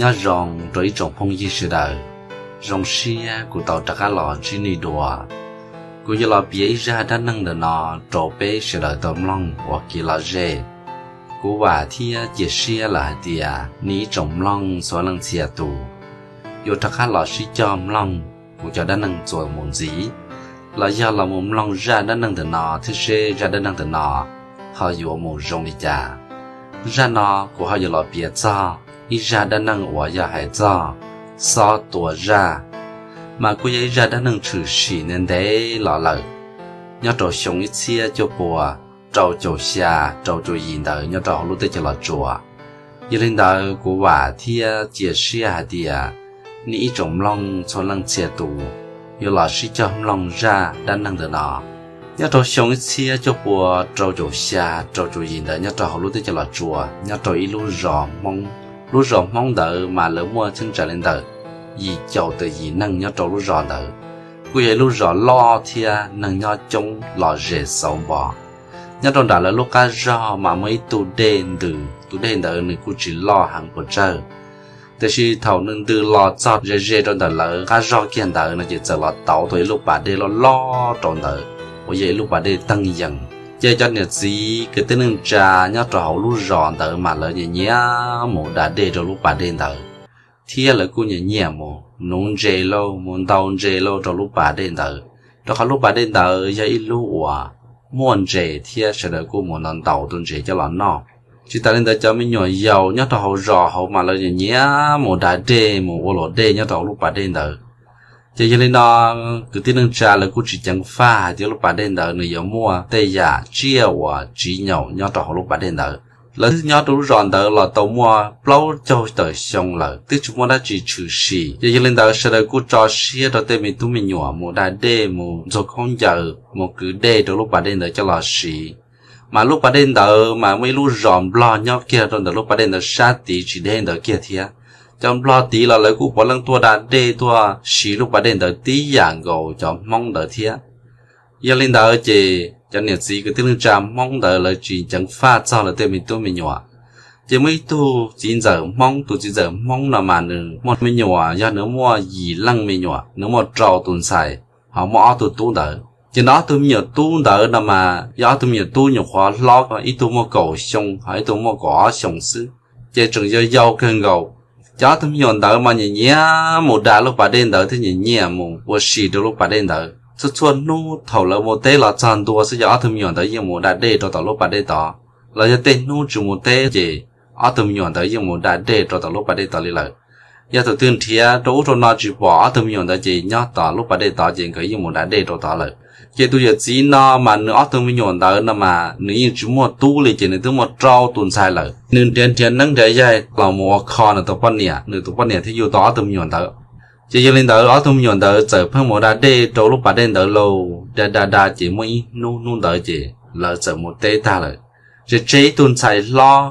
Nyob zoo rau ib tsoom phooj ywg sawv daws, zoo siab kuv tau rov qab los ntsib nej dua. Kuv yuav los piav ib zaj dab neeg ntawm no rau peb sawv daws tau mloog ua kev lom zem. Kuv vam thiab cia siab lawm hais tias nej ib tsoom mloog txhua leej txhia tus yuav rov qab los sib cog mloog kuv cov dab neeg txuas mus ntxiv, los yog los mus mloog zaj dab neeg ntawm no thiab seb zaj dab neeg ntawm no ho yuav mus zoo li cas. Zaj no kuv ho yuav los piav txog ib zaj dab neeg uas yog hais txog xob tua zaj, mas kuj yog ib zaj dab neeg tshwm sim ntev ntev los lawm, nyob rau xyoo ib txhiab cuaj pua rau caum xya rau caum yim ntawd nyob rau hauv lub teb chaws Los Tsuas. Yog li ntawd kuv vam thiab cia siab hais tias nej ib tsoom mloog txhua leej txhia tus yuav los sib cog mloog zaj dab neeg ntawm no. Nyob rau xyoo ib txhiab cuaj pua rau caum xya rau caum yim ntawd nyob rau hauv lub teb chaws Los Tsuas nyob rau ib lub zos Hmoob. Lub zos Hmoob ntawd mas lawv muaj cheeb tsam li ntawm yim caum tawm yim neeg nyob rau lub zos ntawd. Kuj yog ib lub zos loj thiab neeg nyob coob lom zem xauv npo. Nyob rau nram lawv lub qab zog mas muaj ib tug dej ntws, tus dej ntawd nws kuj tsis loj heev puas tsawg, tiam sis thaum nws ntws los txog ze ze rau ntawm lawv qab zog kiag ntawd no ces txawm los tauv tau ib lub pas dej loj loj rau ntawd uas yog ib lub pas dej teej yees. Ces cov niam txiv kwv tij neej tsa nyob rau hauv lub zos ntawd mas lawv nyiam nyiam mus da dej rau lub pas dej ntawd, thiab lawv kuj nyiam nyiam mus nuv ntses lauj, mus ntaus ntses lauj rau lub pas dej ntawd, rau qhov lub pas dej ntawd yog ib lub uas muaj ntses thiab sawv daws kuj mus ntaus ntaus tus ntses coj los noj. Tsis tas li ntawd cov me nyuam yaus nyob rau hauv zos hauv mas lawv nyiam nyiam mus da dej mus ua luam dej nyob rau hauv lub pas dej ntawd. Ces yog li no kwv tij neej tsa lawv kuj tsis ceev faj hais tias lub pas dej ntawd nws yuav muaj tej yam tsiaj uas tsis nyaum nyob rau hauv lub pas dej ntawd. Lawv nyob rau lub zos ntawd los tau muaj plaub caug tawm xyoo lawm twb tsis muaj dab tsi tshwm sim. Ces yog li ntawd sawv daws kuj tso siab rau tej me tub me nyuam mus da dej mus ntxuag khaub ncaws mus kwv dej rau lub pas dej ntawd coj los siv. Mas lub pas dej ntawd mas muaj ib lub zos Nplog nyob kiag rau ntawm lub pas dej ntawd sab tid tsis deb ntawd kiag thiab. Cov Nplog tid los lawv kuj puav leej tuaj da dej tuaj siv lub pas dej ntawd tib yam nkaus cov Hmoob ntawd thiab. Yog li ntawd ces cov niam txiv kwv tij neej tsa Hmoob ntawd lawv tsis ceev faj txog lawv tej me tub me nyuam. Ces muaj ib tug txiv ntxawm Hmoob, tus txiv ntxawm Hmoob no mas nws muaj me nyuam, yog nws muaj yim leej me nyuam, nws muaj rau tus ntxhais, ho muaj ob tug tub ntawd. Ces nws ob tug me nyuam tub ntawd no mas yog ob tug me nyuam tub nyuam qhuav hlob, ib tug muaj kaum xyoo ho ib tug muaj kaum ob xyoos xwb, ces tseem yau yau kawg nkaus. Ces ob tug me nyuam ntawd mas nyiam nyiam mus da lub pas dej ntawd thiab nyiam nyiam mus ua si rau lub pas dej ntawd. Txhua txhua hnub thaum lawv mus teb los txog ntua xwb ces ob tug me nyuam ntawd yeej mus da dej rau tom lub pas dej tod, los yog tej hnub tsis mus teb ces ob tug me nyuam ntawd yeej mus da dej rau tom lub pas dej tod li lawm. Yog thaum twg nrhiav rau ub rau no tsis pom ob tug me nyuam ntawd ces nyob tom lub pas dej tod ces nkawd yeej mus da dej rau tod lawm. Ces tus yawm txiv no mas nws ob tug me nyuam ntawd no mas nws yeej tsis muaj tub li ces nws twb muaj rau tus ntxhais lawm. Nws nrhiav nrhiav neeb nrhiav yaig los mus ua kho nws tus poj niam, nws tus poj niam thiaj yug tau ob tug me nyuam ntawd. Ces yog li ntawd ob tug me nyuam ntawd txawm pheej mus da dej rau lub pas dej ntawd lauj, da da da ces muaj ib hnub, hnub ntawd ces lawv txawm mus teb tag lawm. Ces tseg ib tug ntxhais hlob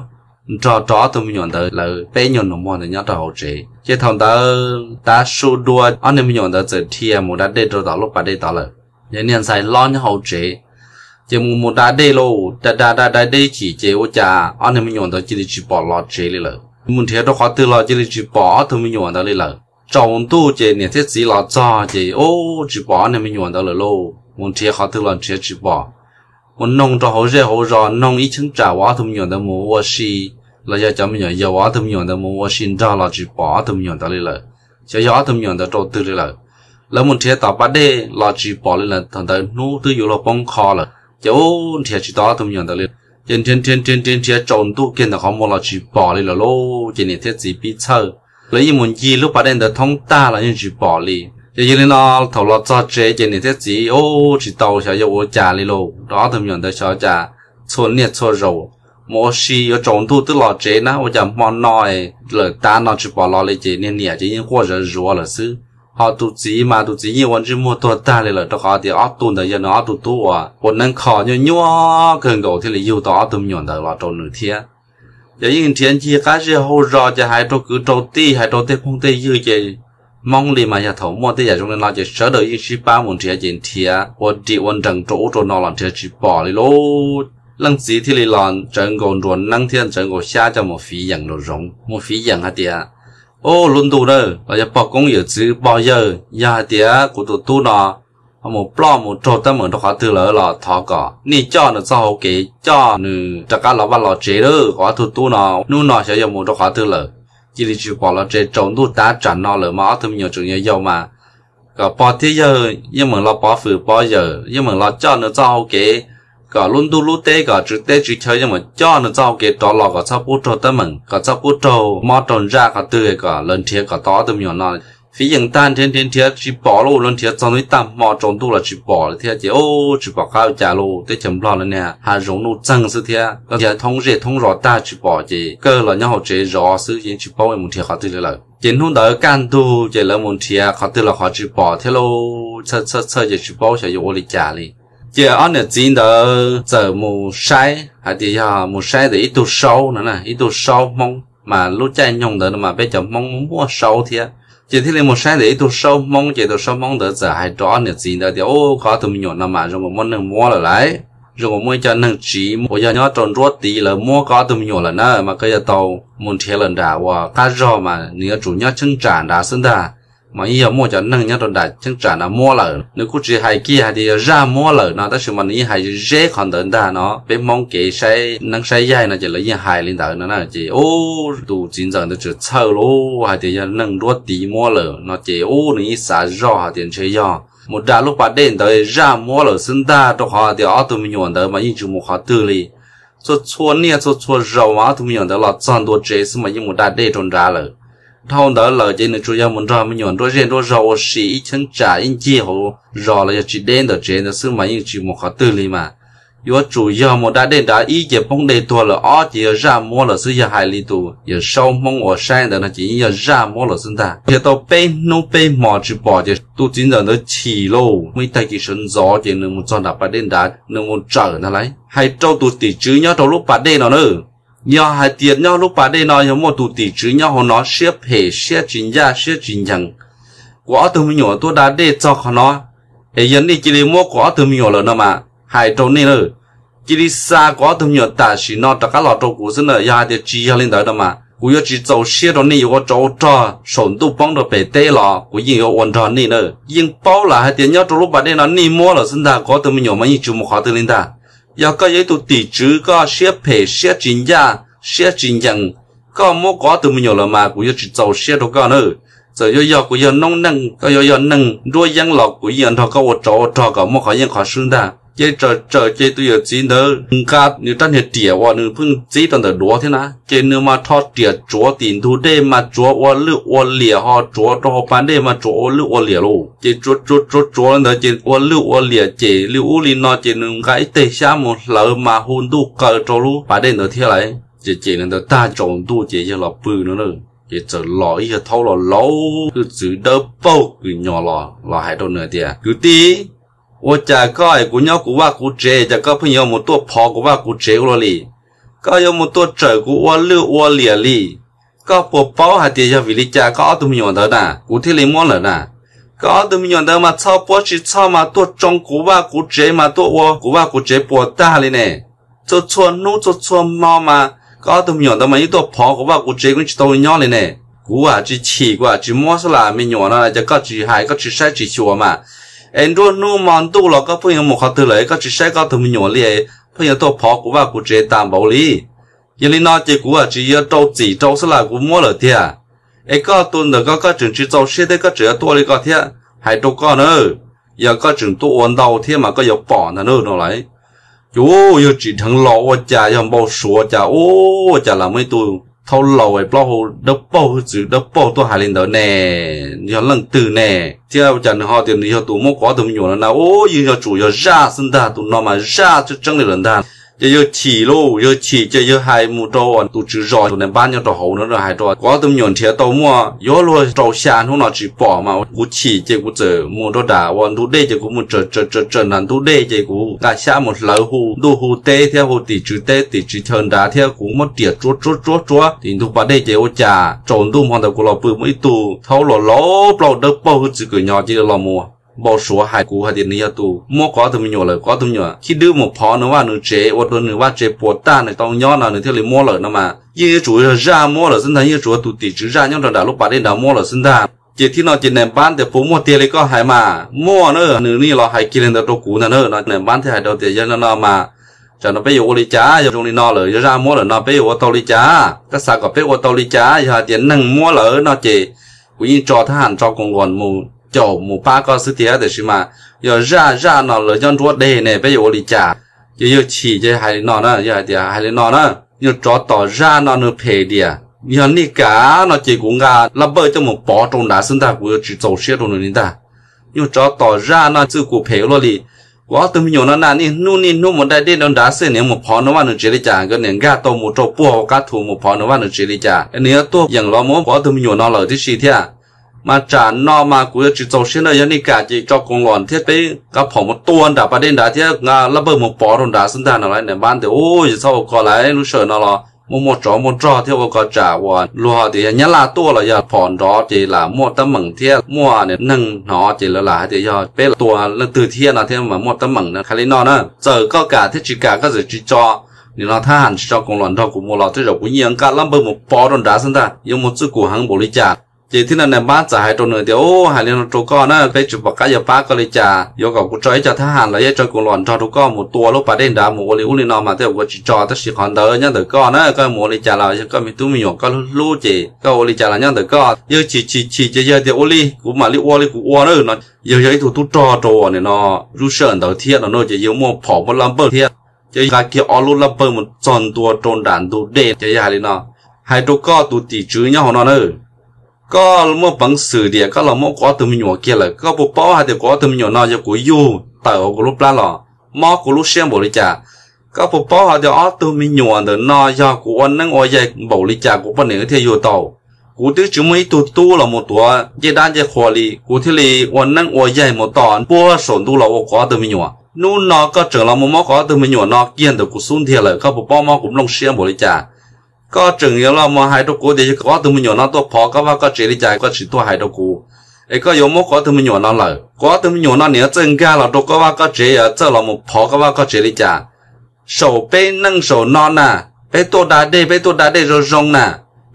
nrog rau ob tug me nyuam ntawd lawv peb nyuag nus muag ntawd nyob rau hauv tsev. Ces thaum ntawd tav su dua ob niag me nyuam ntawd txawm dhia mus da dej rau tom lub pas dej tod lawm. Yog niag ntxhais hlob nyob hauv tsev, ces mus mus da dej lauj, da da da da dej chim ces ua cas ob niag me nyuam ntawd cia li tsis pom los tsev li lawm. Mus nrhiav rau qhov twg los cia li tsis pom ob tug me nyuam ntawd li lawm. Tsaus ntuj ces niam thiab txiv los txog ces ub tsis pom ob niag me nyuam ntawd lawm lauj. Mus nrhiav qhov twg los nrhiav tsis pom. Mus noog rau hauv zej hauv zos, noog ib cheeb tsam uas ob tug me nyuam ntawd mus ua si, los yog cov me nyuam yaus uas ob tug me nyuam ntawd mus ua si nrog los tsis pom ob tug me nyuam ntawd li lawm. Xyov yog ob tug me nyuam ntawd rau twg li lawm. Lawv mus nrhiav tom pas dej los tsis pom li lawm, thaum ntawd hnub twb yuav luag poob qho lawm. Ces ub nrhiav tsis tau ob tug me nyuam ntawd li. Ces nrhiav nrhiav nrhiav nrhiav nrhiav tsaus ntuj kiag ntawm qhov muag los tsis pom li lawm lauj. Ces niam thiab txiv pib txhawj, lawv yeej mus ncig lub pas dej ntawd thoob tag los yeej tsis pom li. Ces yog li no thaum los txog tsev ces niam thiab txiv ub tsis tau xyov yuav ua cas li lauj, rau ob tug me nyuam ntawd xyov cas txhua niaj txhua zaus mus ua si yuav tsaus ntuj twb los tsev na, ua cas hmo no lawm tav no tsis pom los li. Ces niag niam ces yeej quaj zawv zuav lawm xwb. Ho tus txiv mas tus txiv yeej ua ntsej muag tuag tag li lawm, rau qhov tias ob tug ntawd yog nws ob tug tub uas ua neeb kho nyuaj nyuaj kawg nkaus thiaj li yug tau ob tug me nyuam ntawd los rau nws thiab. Ces yeej nrhiav ncig qab zej hauv zos, ces hais rau kwv rau tij, hais rau tej phooj tej ywg, ces Hmoob li mas yog thaum muaj tej yam zoo li no ces sawv daws yeej sib pab mus nrhiav, ces nrhiav ua dim ua nrees rau ub rau no los nrhiav tsis pom li lauj. Leej txiv thiaj li los tsawv nkaus nruas neeb thiab tsawv nkaus xyab coj mus fiv yeem nraum zoov, mus fiv yeem hais tias Ub, lub ntuj na, los yog pog koob yawm txwv pog yawg, yog hais tias kuv tus tub no ho mus ploj mus raug teeb meem rau qhov twg lawm los thov kom nej coj nws txoj hau kev, coj nws rov qab los vaj los tsev lawm. Kom ob tug tub no hnub no xyov yog mus rau qhov twg lawm, cia li tsis pom los tsev. Tsaus ntuj tav tsam no lawm mas ob tug me nyuam tseem yau yau mas, kom pog thiab yawg yeej meem los pov fwm pov yawm, yeej meem los coj nws txoj hau kev, kom lub ntuj lub teb, kom tswv teb tswv chaw yeej meem coj nws txoj hau kev rov los, kom txhob pub raug teeb meem, kom txhob pub raug mob raug ntsaj qhov twg, kom lawv nrhiav kom tau ob tug me nyuam no. Fiv yeem tag nrhiav nrhiav nrhiav tsis pom lauj, lawv nrhiav txog ib tag hmo tsaus ntuj los tsis pom lawm thiab ces ub, tsis pom qab ua cas lauj. Teb chaws Nplog lawv niag hav zoov nuj txeeg xwb thiab, koj nrhiav thoob zej thoob zos tag tsis pom ces kawg los nyob hauv tsev zov xwb, yeej tsis paub mus nrhiav qhov twg li lawm. Ces hnub ntawd kaj ntug ces lawv mus nrhiav qhov twg los qhov tsis pom thiab lauj. Txhawj txhawj txhawj ces tsis paub xyov yuav ua li cas li. Ces ob niam txiv ntawd txawm mus saib, hais tias yog mus saib ntawm ib tug saub no, ib tug saub Hmoob, mas lub caij nyoog ntawd no mas peb cov Hmoob muaj saub thiab. Ces thiaj li mus saib ntawm ib tug saub Hmoob, ces tus saub Hmoob ntawd txawm hais rau ob niam txiv ntawd tias, Ub, koj ob tug me nyuam no mas zoo nkaus muaj neeg muab lawm lauj, zoo nkaus muaj ib co neeg tsiv uas yog nyob rau nruab tiv lawv muab koj ob tug me nyuam lawm na, mas koj yuav tau mus nrhiav lawm nram uas qab zog mas nws yuav tsum nyob cheeb tsam nrad xwb ntag. Mas yeej yog muaj cov neeg nyob rau nram cheeb tsam nrad muab lawm, nws kuj tsis hais kiag hais tias yog zaj muab lawm no, tab sis mas nws yeej hais ze ze qhov ntawd ntag no. Peb Hmoob kev saib neeb saib yaig no ces lawv yeej hais li ntawd no na. Ces ub, tus txiv ntxawm ntawd txawm txhawj lauj, hais tias yog neeg nruab tiv muab lawm no ces ub, nws yeej xav zoj hais tias ntshe yog mus da lub pas dej ntawd zaj muab lawm xwb ntag, rau qhov tias ob tug me nyuam ntawd mas yeej tsis mus qhov twg li. Txhua txhua niaj txhua txhua zaus mas ob tug me nyuam ntawd los txog ntua tsev xwb mas yeej mus da dej rau nrad lawm. Dhau ntawd lawm ces nws tsuas yog mus nrog me nyuam nruab zej nruab zog ua si ib cheeb tsam ib ncig hauv zos los yog tsis deb ntawm tsev ntawd xwb mas yeej tsis mus qhov twg li mas. Yuav tsum yog mus da dej nrad, ib ces poob dej tuag lawm, ob ces yog zaj muab lawm xwb. Yog hais li tus yawm saub Hmoob uas saib ntawd no ces yeej yog zaj muab lawm xwb ntag. Nrhiav tau peb hnub peb hmo tsis pom ces tus txiv ntxawm ntawd chim lauj, muaj ib tag kis sawv ntxov ces nws mus txog nram pas dej nrad, nws mus tsawm ntag lauj, hais rau tus tim tswv nyob rau lub pas dej no na. Yog hais tias nyob lub pas dej no yog muaj tus tim tswv nyob hauv no siab phem siab tsis ncaj siab tsis ncees, kuv ob tug me nyuam tuaj da dej txog qhov no, es yog nej cia li muab kuv ob tug me nyuam lawm no mas hais rau nej na, cia li xa kuv ob tug me nyuam tam sim no rov qab los rau kuv xwb na. Yog hais tias tsis yog li ntawd no mas kuv yuav tsis txaus siab rau nej yuav ua tsov ua rog saum ntuj poob rau pem teb los kuv yeej yuav ua nrog nej na. Yeej paub lawm hais tias nyob rau lub pas dej no nej muab lawm xwb ntag, kuv ob tug me nyuam mas yeej tsis mus qhov twg li ntag. Yog koj yog ib tug tim tswv koj siab phem siab tsis ncaj siab tsis ncees, koj muab kuv ob tug me nyuam lawm mas kuv yuav tsis txaus siab rau koj na. Txawm yuav yog kuv yog noob neej, koj yuav yog neeg nruab yeeb los kuv yeej yuav nrog koj ua tsov ua rog kom muaj qhov yeej qhov swb ntag. Ces tsawm tsawm ces tus yawm txiv ntawd nqa nws rab niag riam uas nws pheej txib rau ntawm duav thiab na, ces nws mas rho riam tsuav tim ntug dej mas tsuav ua lwj ua liam, ho tsuav rau hauv pas dej mas tsuav ua lwj ua liam lauj. Ces tsuav tsuav tsuav tsuav li ntawd ces ua lwj ua liam ces li ub li no ces nws nqa ib teg xyab mus hlawv mas hu ntuj qaws rau lub pas dej ntawd thiab lauj. Ces cem li ntawd tag tsaus ntuj ces yawg los pw no na, ces txawm los ib yawg thaub los laus hwj txwv dawb paug kws nyos los los hais rau nws tias, Kwv tij, ua cas koj es kuv nyob kuv vaj kuv tsev cas koj pheej yuav mus tuaj phov kuv vaj kuv tsev ua luaj li? Koj yuav mus tuaj tsawm kuv ua lwj ua liam li. Koj puas paub hais tias yog vim li cas koj ob tug me nyuam ntawd na kuv thiaj li muab lawm na? Koj ob tug me nyuam ntawd mas txhoj puab tsis txhoj mas tuaj tsoo kuv vaj kuv tsev mas tuaj ua kuv vaj kuv tsev puas tag li ne. Txhua txhua hnub txhua txhua hmo mas koj ob tug me nyuam ntawd mas yeej tuaj phov kuv vaj kuv tsev, kuv tsis tau nyob li ne. Kuv vam tsis chim, kuv vam tsis muab xwb las, me nyuam no cas koj tsis hais koj tsis saib tsis xyuas mas. Es nruab hnub hmo ntuj los koj pheej yuav mus qhov twg lawm koj tsis saib koj tug me nyuam li, pheej yuav tuaj phov kuv vaj kuv tsev tas npaum li. Yog li no ces kuv vam tsis yuav rau txim rau xwb las, kuv muab lawm tiag. Es koj tus ntawm ko koj tseem tsis txaus siab thiab koj tseem yuav tuaj li ko thiab, hais rau koj na, yog koj tseem tuaj ua ntau thiab mas koj yuav pom ntag na no lauj. Ces yawg tsim dheev los ua cas yog npau suav cas ua cas lam muaj ib tug thaub laus plaub hau dawb paug hwj txwv dawb paug tuaj hais li ntawd ne, yog leej twg ne? Thiab ua cas nws ho tias nws yog tus muab kuv ob tug me nyuam no na, ua yeej yuav tsum yog zaj xwb ntag, tus no mas zaj tseeb tseeb li lawm ntag. Ces yawg chim lauj, yawg chim ces yawg hais mus rau tus tswv zos tus nai npab nyob rau hauv no hais rau, kuv ob tug me nyuam nrhiav tau muaj yuav luag rau xya hnub no tsis pom mas kuv chim ces kuv txawm mus rau nram uas ntug dej ces kuv mus tsawm tsawm tsawm tsawm nram ntug dej ces kuv nqa xyab mus hlawv hu ntuj hu teb thiab hu tim tswv teb tim tswv chaw nrad thiab kuv muab riam tsuav tsuav tsuav tsuav tim ntug pas dej ces ua cas tsaus ntuj hmo ntawd kuv los pw muaj ib tug thaub los laus plaub dawb paug hwj txwv kws nyos cia li los mus npau suav hais kuv hais tias nws yog tus muab kuv ob tug me nyuam lawm, kuv ob tug me nyuam khib dwb mus phov nws vaj nws tsev ua rau nws vaj tsev puas tag, nws tau nyob no nws thiaj li muab lawm no mas yeej yuav tsum yog zaj muab lawm xwb ntag, yeej yuav tsum yog tus tim tswv zaj nyob rau nram lub pas dej nrad muab lawm xwb ntag. Ces thib no ces nais npab tias puas muaj tiag li koj hais mas muaj na, nws yeej los hais kiag li ntawd rau kuv ntag na no. Nais npab thiaj hais rau tias yog li no mas tsam no peb yuav ua li cas, yog zoo li no lawm yog zaj muab lawm no peb yuav ua tau li cas? Koj xav kom peb ua tau li cas? Yog hais tias neeg muab lawm no ces kuv yeej tso thab ham tso koos luam mus caum mus pab koj xwb tiag, tiam sis mas yog zaj zaj no lawv nyob nruab deg ne peb yuav ua li cas? Ces yawg chim ces hais li no na, yawg hais tias hais li no na, yog tsov tom zaj no nws phem diam, yog nej kam no ces kuv nqa laj npawj coj mus pov rau nrad xwb ntag, kuv yuav tsis txaus siab rau nws li ntag. Yog tsov tom zaj no txwj kum phem ua luaj li. Kuv ob tug me nyuam no na niaj hnub niaj hnub mus dai dej rau nrad xwb, nws mus phov nws vaj nws tsev li cas? Nkawd niam nkag tau mus rau puag hauv qab thu mus phov nws vaj nws tsev li cas? Nws yuav tuaj yeem los muab kuv ob tug me nyuam no lawm tib si thiab. Mas tsam no mas kuv yuav tsis txaus siab na, yog nej kam ces tso koos luam thiab peb nqa phom mus tua nram pas dej nrad thiab nqa laj npawj mus pov rau nrad xwb ntag no lauj. Nais npab tias u, yog txhob ua ko lauj, lub sij hawm no los muaj muaj tsov muaj rog thiab ua ko tsam uas luag tias yog nyab laj tuaj los yog phom nrov ces lam muaj teeb meem thiab muaj neeg hnov ces lawv lam hais tias yog peb tua leej twg thiab no thiab mas muaj teeb meem no. Hais li no na, txawm koj kam thiab tsis kam koj txawm tsis tso, nim no thab ham tsis tso koos luam nrog kuv mus los tej zaum kuv yeej yuav nqa laj npawj mus pov rau nrad xwb ntag, yuav mus txwj kum heev npaum li cas. Ces thib no nais npab txawm hais rau nws tias u, hais li no rau koj na, peb tsis pom qab yuav pab koj li cas, yuav kom kuv tso ib co thab ham los yog ib co koos luam nrog rau koj mus tua lub pas dej nrad mus ua li ub li no mas tej zaum kuv tsis tso, tab sis qhov ntawd nyob ntawm koj na, koj mus ua li cas los yog koj me tub me nyuam koj hlub hlub ces koj ua li cas los nyob ntawm koj. Yawg chim chim chim ces yawg tias ua li kuv mam li ua li kuv ua na no. Yawg yog ib tug tub rog rau nim no lub sij hawm ntawd thiab no na, ces yawg muaj phom muaj laj npawj thiab, ces nqa kiag ob lub laj npawj mus txog ntua rau nram ntug dej ces yawg hais li no, hais rau koj tus tim tswv nyob hauv no na, koj muaj peev xwm tias koj los muab kuv ob tug me nyuam kiag lawm, koj puas paub hais tias kuv ob tug me nyuam no yog kuv yug tawm hauv kuv lub plab los mob kuv lub siab npaum li cas? Koj puas paub hais tias ob tug me nyuam ntawm no yog kuv ua neeb ua yaig npaum li cas kuv poj niam wb thiaj yug tau? Kuv twb tsis muaj ib tug tub los mus tuav ncej dab ncej qhua li, kuv thiaj li ua neeb ua yaig mus tos puag saum ntuj los ua kuv ob tug me nyuam. Hnub no koj tseem los mus muab kuv ob tug me nyuam no kiag ntawm kuv xub ntiag lawm, koj puas paub mob kuv nplooj siab npaum li cas? Koj tseem yuav los mus hais rau kuv tias yog kuv ob tug me nyuam no tuaj phov koj vaj koj tsev li cas koj tsis tuaj hais rau kuv, es koj yuav muab kuv ob tug me nyuam no lawm. Kuv ob tug me nyuam no nim no txawj nkag los rau koj vaj koj tsev, txawj los mus phov koj vaj koj tsev li cas? Saum peb neej saum no na, peb tuaj da dej, peb tuaj da dej zoo zoo na,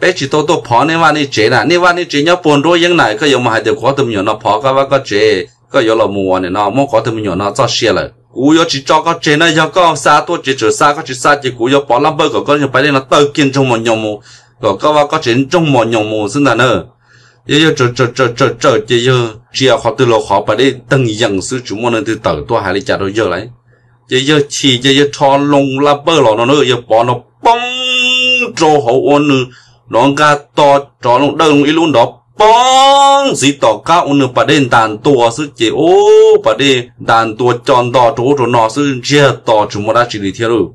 peb tsis tau tuaj phov nej vaj nej tsev na, nej vaj nej tsev nyob puag nruab yeeb na, koj yuav mus hais tias kuv ob tug me nyuam no phov koj vaj koj tsev, koj yuav los mus ua nim no muab kuv ob tug me nyuam no txoj sia lawm. Kuv yuav tsis tso koj tseg na, yog koj xa tuaj ces tsawm xa, koj tsis xa ces kuv yuav pov laj npawj kom koj niag pas dej no tawg kiag ntsoog mos nyoos mus, kom koj vaj koj tsev ntsoog mos nyoos mus xwb ntag na. Yog yawg tsawm tsawm tsawm tsawm ces yawg tsia qhov twg los qhov pas dej teeg yees xwb, tsis muaj neeg twg tawm tuaj hais li cas rau yawg lawm. Ces yawg chim ces yawg rho loo laj npawj los no na, yawg pov no poob rau hauv ua nws nrov nqa to, rov loo dawj loo ib lub nrov poob ntxiv tom qab ua nws pas dej ntas ntua xwb ces ub pas dej ntas ntua co nto rau ub rau no xwb, ntsiag to tsis muaj dab tsi li thiab lauj.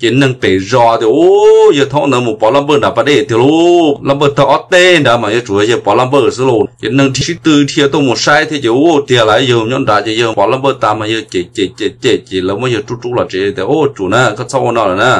Ces neeg pem zos tias ub, yawg thaub ntawd mus pov laj npawj nram pas dej tiag lauj, laj npawj tawg ob teg nrad mas yuav tsum yog yawg pov laj npawj xwb lauj. Ces neeg sib tw dhia tuaj mus saib thiab ces ub tiag lawm, yawg nyob nrad ces yawg pov laj npawj tas mas yawg cem cem cem cem ces lawv muab yawg rub rub los tsev tias ub tsum na, koj txhob ua no lawm na.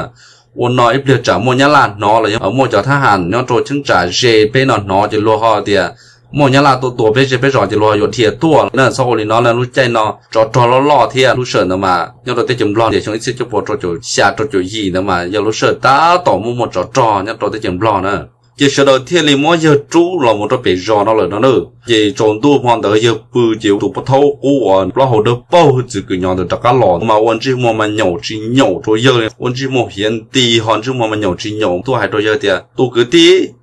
Ua no ib pliag tsam muaj nyab laj hnov los yog muaj cov thab ham nyob rau cheeb tsam ze peb no hnov ces luag ho tias muaj nyab laj tuaj tua peb zej peb zos ces luag ho yuav dhia tuaj na, txhob ua li no na. Lub caij no tsov rog loj loj thiab, lub sij hawm ntawd mas nyob rau teb chaws Nplog tias xyoo ib txhiab cuaj pua rau caum xya rau caum yim ntawd mas yog lub sij hawm tab tom muaj muaj tsov rog nyob rau teb chaws Nplog na. Ces sawv daws thiaj li muab yawg rub los mus rau pem zos no lawm no na. Ces tsaus ntuj hmo ntawd yawg pw ces tus pov thaub qub uas plaub hau dawb paug hwj txwv kws nyob ntawd rov qab los mas ua ntsej muag mas nyaum tsis nyaum rau yawg, ua ntsej muag hiav nti ho ntsej muag mas nyaum tsis nyaum tuaj hais rau yawg tias tus kwv tij,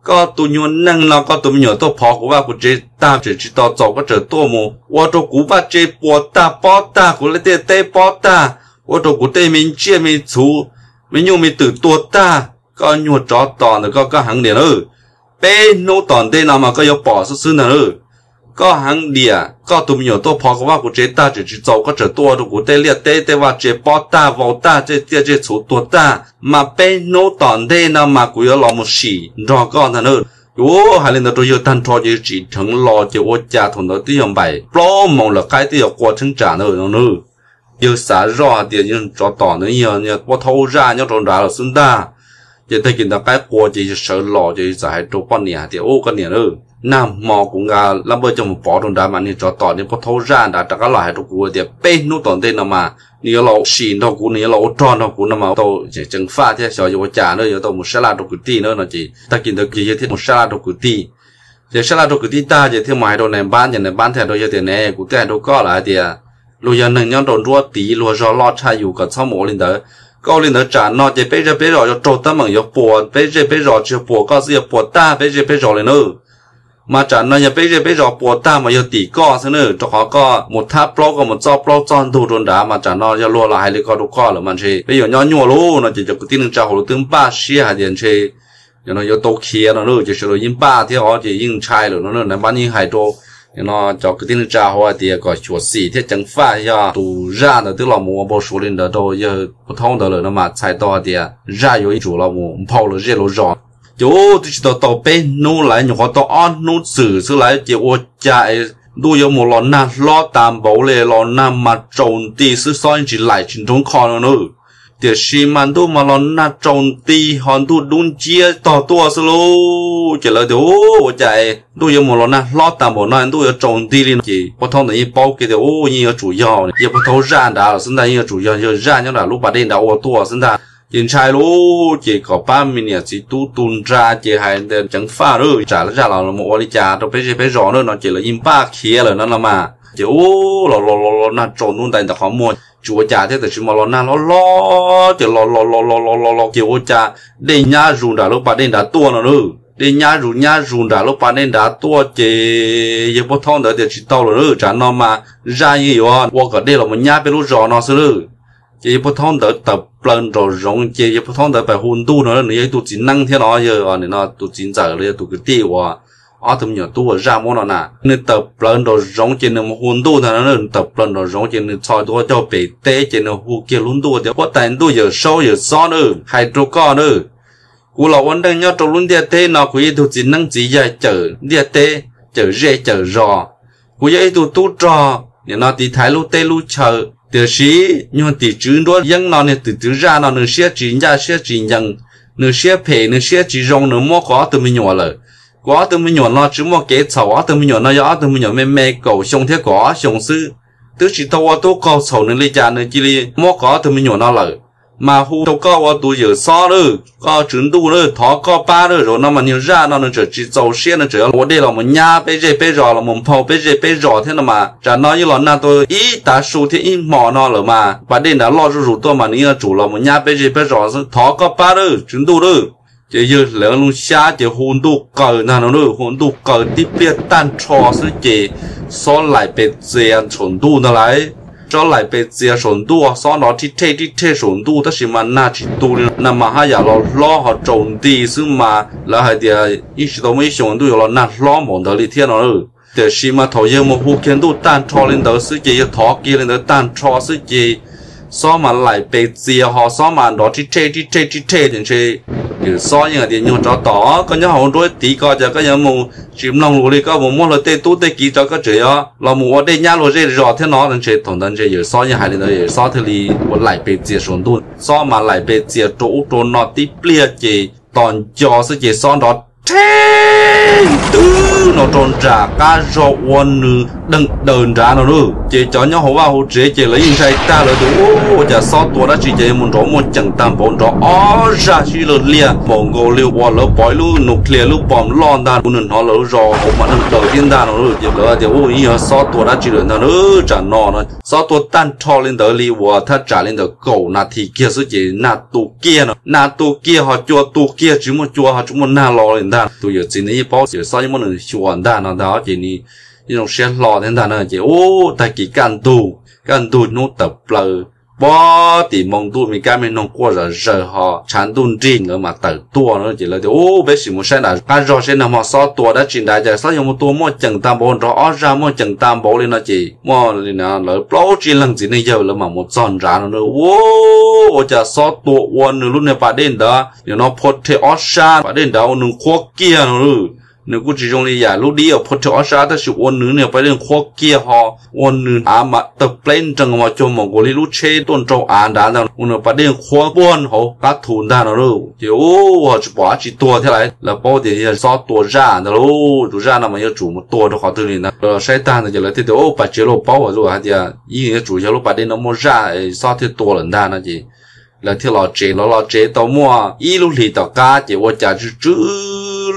koj tus nyuag neeg no koj tus me nyuam tuaj phov kuv vaj kuv tsev tag tseem tsis tau txaus koj tseem tuaj mus ua rau kuv vaj tse puas tag pob tag, kuv tej teb pob tag, ua rau kuv tej me tsiaj me txhu, me nyuj me twm tuag tag. Koj nyuag tsov tom ntawm koj, koj heev diam na. Peb hnub tom ntej no mas koj yuav pom xwb xwb ntag na. Koj heev diam, koj tus me nyuam tuaj phov kuv vaj kuv tsev tag tseem tsis txaus koj tseem tuaj ua rau kuv tej liaj teb tej vaj tse pob tag vau tag, tej tsiaj tej txhu tuag tag, mas peb hnub tom ntej no mas kuv yuav los mus sim nrog koj ntag na. Ub, hais li ntawd rau yawg tag nrho ces yawg tsim dheev los ces ua cas thaum ntawd twb yog npaum plaub moos lawm, qaib twb yog qua cheeb tsam ntawd no na. Yawg xav zoj hais tias yawg tsov tom ntawd yog pov thaub zaj nyob rau nrad lawm xwb ntag. Ces tag kis ntawd qaib qua ces yawg sawv los ces yawg txawm hais rau poj niam hais tias ub koj niam na, Nag hmo kuv nqa lab npawj coj mus pov rau nrad mas niag tsov tom niag pov thaub zaj nrad rov qab los hais rau kuv tias peb hnub tom ntej no mas nws yuav los sim nrog kuv, nws yuav los ua rog nrog kuv no mas tau ceev faj thiab xyov yuav ua cas na, yuav tau mus sab laj rau kwv tij na no ces tag kis ntawd ces yawg thiaj mus sab laj rau kwv tij. Ces sab laj rau kwv tij tag ces thiaj mus hais rau nais npab, ces nais npab thiaj hais rau yawg tias ne, kuv twb hais rau koj lawm hais tias luag yog neeg nyob rau nruab tiv, luag zog loj tshaj yus, kom txhob mus ua li ntawd. Koj ua li ntawd tsam no ces peb zej peb zos yuav raug teeb meem, yuav puas peb zej peb zos, tsis yog puas koj xwb, yuav puas tag peb zej peb zos li na. Mas tsam no yog peb zej peb zos puas tag mas yog tim koj xwb na, rau qhov koj mus thab plaub, koj mus txoj plaub txoj ntug rau nrad, mas tsam no yog luag los hais li ko rau koj lawm mas ntshe peb yuav nyob nyuaj lauj no ces cov kwv tij neej tsa hauv lawv twb npaj siab hais tias ntshe no yuav tau khiav no lauj, ces sawv daws yeej npaj thiab os, ces yeej ntshai lawm no, nais npab yeej hais rau no cov kwv tij neej tsa hauv hais tias kom xyuam xim thiab ceev faj, yog tus zaj ntawd twb los mus ua npau suav li ntawd rau yawg pov thaub ntawd lawm no mas txhais tau hais tias zaj yuav tsum los mus nphau lawv zej lawv zos. Ces ub twb tsis tau tau peb hnub lawm, nyuam qhuav tau ob hnub txwm xwb lawm ces ua cas ntuj yuav mus los nag hlob tas npaum li, los nag mas tsaus nti xwb, xob yeej tsis laim tsis nrov kho no na. Tiam sis mas ntuj mas los nag tsaus nti ho ntuj dub nciab tog tuaj xwb lauj. Ces lawv tias ub, ua cas ntuj yuav mus los nag hlob tas npaum no, ntuj yuav tsaus nti li no. Ces pov thaub ntawd yeej paub kiag tias ub, yeej yuav tsum yog yawg pov thaub zaj nrad los xwb ntag, yeej yuav tsum yog yawg zaj nyob nram lub pas dej nrad ua tuaj xwb ntag. Ces ntshai lauj, ces kom pab me niam txiv tub tu nra ces hais tias ceev faj lauj, tsam zaj los mus ua li cas rau peb zej peb zos na no ces lawv yeej npaj khiav lawm no no mas. Ces ub, los los los los nag tsaus ntuj ntais ntawm qhov muag tsis ua cas thiab, tiam sis mas los nag hlob hlob ces los los los los los los los ces ua cas dej nyab zus nram lub pas dej nrad tuaj no na. Dej nyab zus nyab zus nram lub pas dej nrad tuaj ces yawg pov thaub ntawd tias tsis tau lawm na, tsam no mas zaj yeej yuav ua kom dej los mus nyab peb lub zos no xwb lauj. Ces yawg pov thaub ntawd tawm plaws nraum zoov ces yawg pov thaub ntawd pheej hu ntuj no, nws yog ib tug txiv neeb thiab no, yog tus txiv ntxawm los yog tus kwv tij uas ob tug me nyuam tub uas zaj muab no na. Nws tawm plaws nraum zoov ces nws mus hu ntuj ntag no, nws tawm plaws nraum zoov ces nws txhos tus ua caug pem teb ces nws hu kiag lub ntuj tias huab tais ntuj yawm saub yawm xob na, hais rau koj na, kuv los ua neej nyob rau lub ntiaj teb no kuv yog ib tug txiv neeb txiv yaig cawm ntiaj teb, cawm zej cawm zos. Kuv yog ib tug tub rog nim no tiv thaiv lub teb lub chaw, tiam sis nyuag tim tswv nruab yeeb no niag tim tswv zaj no nws siab tsis ncaj siab tsis ncees, nws siab phem nws siab tsis zoo, nws muab kuv ob tug me nyuam lawm. Kuv ob tug me nyuam no tsis muaj kev txhaum, ob tug me nyuam no yog ob tug me nyuam me me kaum xyoo thiab kaum ob xyoos xwb, twb tsis tau ua tub qaug txhaum nws li cas nws cia li muab kuv ob tug me nyuam no lawm. Mas hu rau koj ua tus yawm xob lawm, koj tswv ntuj lawm, thov koj pab lawm, zaum no mas niag zaj no nws tseem tsis txaus siab, nws tseem yuav ua dej los mus nyab peb zej peb zos los mus nphau peb zej peb zos thiab no mas, tsam no yeej los nag tau ib tav su thiab ib hmos no lawm mas pas dej nrad loj zuj zus tuaj mas nws yeej yuav tsum los mus nyab peb zej peb zos xwb, thov koj pab lawm tswv ntuj lawm. Ces yawg hlawv loo xyab ces hu ntuj qaws ntag no, hu ntuj qaws tib pliag tag nrho xwb ces xob laim pes txias saum ntuj ntag lauj. Xob laim pes txias saum ntuj, xob nrov rhib rhej rhib rhej saum ntuj tab sis mas nag tsis tu li, nag mas haj yam los hlob ho tsaus nti xwb mas lawv hais tias yeej tsis tau muaj ib xyoos ntuj yuav los nag hlob npaum ntawd li thiab no. Tiam sis mas thaum yawg mus hu kiag ntuj tag nrho li ntawd xwb ces yawg thov kiag li ntawd tag nrho xwb ces xob mas laim pes txias ho xob mas nrov rhib rhej rhib rhej rhib rhej ces ntshe yawm xob yeej hais tias nyuag tsov tom, koj nyob hauv nruab tiv ko ces koj yuav mus tsis mloog lus li, koj mus muab luag tej tub tej kiv tso, koj tseem yuav los mus ua dej nyab luag zej zos thiab no. Ntshe thaum ntawd ntshe yawm xob yeej hais li ntawd, yawm xob thiaj li ua laim pes txias saum ntuj, xob mas laim pes txias rau ub rau no tib pliag ces tos nco xwb ces xob nrov rheb twb no rau nram qab zog ua nws deeg daws nrad no lauj. Ces cov nyob hauv vaj hauv tsev ces lawv yeej ntshai tag, lawv tias ua cas xob tua dab tsi ces yuav mus nrov muaj ceem tag npaum, nrov ob zaj sib law liaj npaum nkaus li uas lawv pom ib lub nuclear lub pom loj ntag, nws hnov lawv zos hauv mas deeg daws thiab ntag no lauj. Ces lawv tias ua yeej yog xob tua dab tsi lawm ntag na, tsam no no xob tua tag nrho li ntawd li uas thaj tsam li ntawm kaum nas this kiag xwb ces nag tu kiag no, nag tu kiag ho cua tu kiag, tsis muaj cua ho tsis muaj nag los li ntag. Tus yawm txiv nws yeej paub yawm xob yeej muab nws xyuas ntag no ntag ces nws yeej zoo siab hlo thiab ntag na. Ces ub tag kis kaj ntug, kaj ntug hnub tawm plaws pob tim moo ntuj me kab me noog quaj zom zaws ho tshav ntuj nrig nkawd mas tawm tuaj no ces lawv tias ub peb sim mus saib nram qab zog seb nag hmo xob tua dab tsi nrad, cas xob yuav mus tua muaj ceem tag npaum, nrov ob zaj muaj ceem tag npaum li no ces muaj li lawv plaub tsib leeg txiv neej yawg lawv mam mus txog nrad no, ua cas xob tua ua nws lub niag pas dej ntawd nim no phua rhe ob sab pas dej nrad ua nws qhuab kiag no lauj. Nws kuj tsis zoo li yam lub dib uas phua rhe ob sab, tab sis ua nws niag pas dej qhuab kiag ho ua nws av mas tawg pleb nrees mas cuag mus nkaus li lub tsheb tuaj nrau av nrad ntag, ua nws pas dej qhuab puag hauv qab thu ntag no lauj. Ces ua ho tsis pom dab tsi tuag thiab lawm, lawv paub tias yog xob tua zaj ntag lauj. Tus zaj no mas yuav tsum mus tua rau qhov twg li ntag. Lawv saib tag ntawd ces lawv thiaj tias, Ub, pas tsev lauj, paub lawm hais tias yeej yuav tsum yog lub pas dej no muaj zaj es xob thiaj tua lawm ntag no ces lawv thiaj los tsev. Lawv los tsev tau muaj ib lub hlis tom qab ces ua cas tsw tsw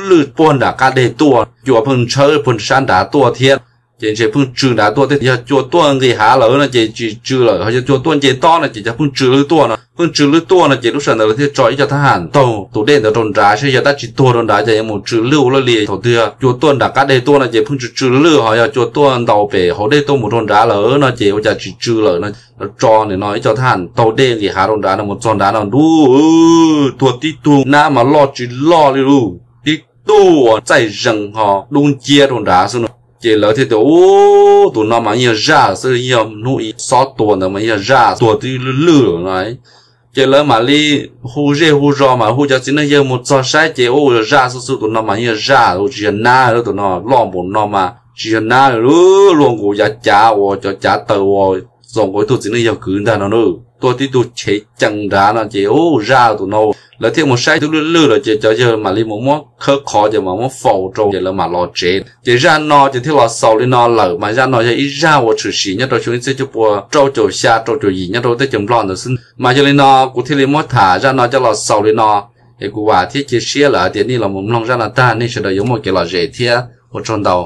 lwj puag nram qab deg tuaj, cua pheej ntshawb puag sab nrad tuaj thiab. Ces ntshe pheej tsw nrad tuaj thiab, yog cua tuaj nqis hav lawm no ces tsis tsw lawm, ho yog cua tuaj nce tob no ces cov pheej tsw lwj tuaj no. Pheej tsw lwj tuaj no ces lub sij hawm ntawd lawv thiaj tso ib co thab ham taug tus dej ntawd rau nrad saib yog dab tsi tuag rau nrad ces yuav mus tsw lwj ua luaj li. Thaum twg yog cua tuaj nram qab deg tuaj no ces pheej tsw tsw lwj, ho yog cua tuaj ntaus pem hauv dej tuaj mus rau nrad lawm no ces ua cas tsis tsw lawm no. Lawv tso nim no ib co thab ham taug dej nqis hav rau nrad no, mus txog nrad no ntuj, tuag tib tug nab mas loj tsis loj li lauj, tib tug uas txaij zees ho dub nciab rau nrad xwb no. Ces lawv thiaj tias, Ub, tus no mas yog zaj xwb, yog hnub ib xob tua ntawd mas yog zaj, tuag twb lwj lwj lawm no. Ces lawv mam li hu zej hu zos, mam hu cov txiv neej yawg mus txog saib ces, Ub, yog zaj xwb xwb, tus no mas yog zaj, tsis yog nab, tus no loj npaum no mas tsis yog nab li, luaj nkaus yav cav uas cov cav taws uas txaus nkaus ib tug txiv neej yawg kwv ntag no na. Tuag tib tug chev cees nrad no ces, Ub, zaj tus no. Lawv thiaj mus saib twb lwj lwj lawm ces cov yawg mam li mus muab khawb qhov ces mam muab faus rau ces lawv mam los tsev. Ces zaj no ces thiaj los xaus li no lawm, mas zaj no yog ib zaj uas tshwm sim nyob rau xyoo ib txhiab cuaj pua rau caum xya rau caum yim nyob rau teb chaws Nplog ntawd xwb. Mas yog li no kuv thiaj li muab tham zaj no coj los xaus li no, es kuv vam thiab cia siab lawm hais tias nej los mus mloog zaj no tag nej sawv daws yuav muaj kev lom zem thiab ua tsaug ntau.